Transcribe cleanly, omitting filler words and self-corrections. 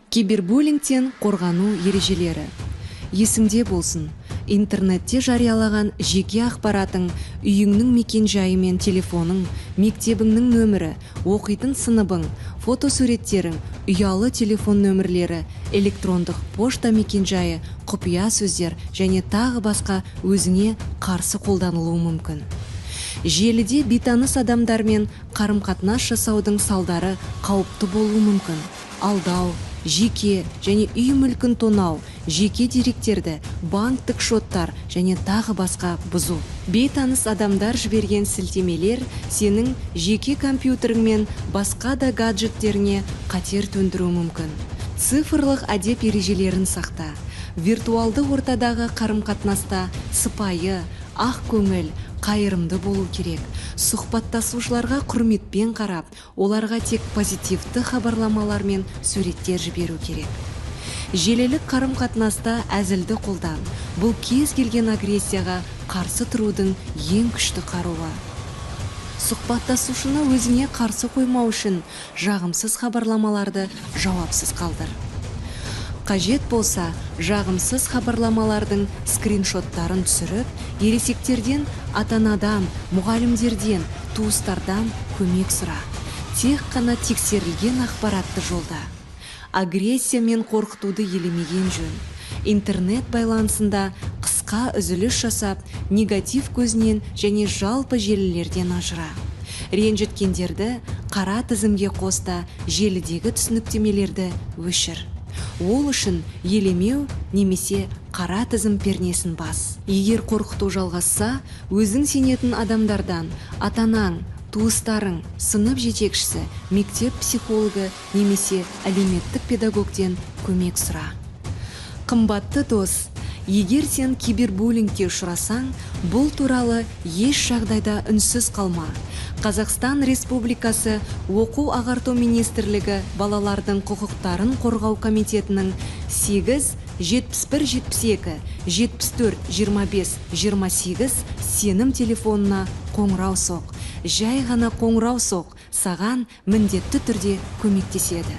Кибербуллингтен қорғану ережелері. Есіңде болсын, интернетте жариялаған жеке ақпаратың, үйіңнің мекен-жайы мен телефоның, мектебіңнің нөмірі, оқитын сыныбың, фотосуреттерің, ұялы телефон нөмірлері, электрондық пошта мекен-жайы, құпия сөздер және тағы басқа өзіңе қарсы қолданылуы мүмкін. Желіде бейтаныс адамдармен қарым-қатынас жасаудың салдары қауіпті болуы мүмкін: алдау, жеке және үй мүлкін тонау, жеке деректерді, банктік шоттар және тағы басқа бұзу. Бейтаныс адамдар жіберген сілтемелер сенің жеке компьютерің мен басқа да гаджеттеріңе қатер төндіруі мүмкін. Цифрлық әдеп ережелерін сақта. Виртуалды ортадағы қарым-қатынаста сыпайы, ақ көңіл, қайырымды болу керек. Сұхбаттасушыларға құрметпен қарап, оларға тек позитивті хабарламалар мен суреттер жіберу керек. Желілік қарым-қатынаста әзілді қолдан. Бұл кез келген агрессияға қарсы тұрудың ең күшті қаруы. Сұхбаттасушыны өзіңе қарсы қоймау үшін жағымсыз хабарламаларды жауапсыз қалдыр. Қажет болса, жағымсыз хабарламалардың скриншоттарын түсіріп, ересектерден, ата-анадан, мұғалімдерден, туыстардан көмек сұра. Тек қана тексерілген ақпаратты жолда. Агрессия мен қорқытуды елемеген жөн. Интернет байланысында қысқа үзіліс жасап, негатив көзінен және жалпы желілерден ажыра. Ренжіткендерді қара тізімге қос та, желідегі түсініктемелерді өшір. Ол үшін елемеу немесе қара тізім пернесін бас. Егер қорқыту жалғасса, өзің сенетін адамдардан, ата-анаң, туыстарың, сынып жетекшісі, мектеп психологы немесе әлеуметтік педагогтен көмек сұра. Қымбатты дос, егер сен кибербуллингке ұшырасаң, бұл туралы еш жағдайда үнсіз қалма. Қазақстан Республикасы Оқу ағарту министрлігі Балалардың құқықтарын қорғау комитетінің 8 71 72 74 25 28 сенім телефонына қоңырау соқ. Жай ғана қоңырау соқ, саған міндетті түрде көмектеседі.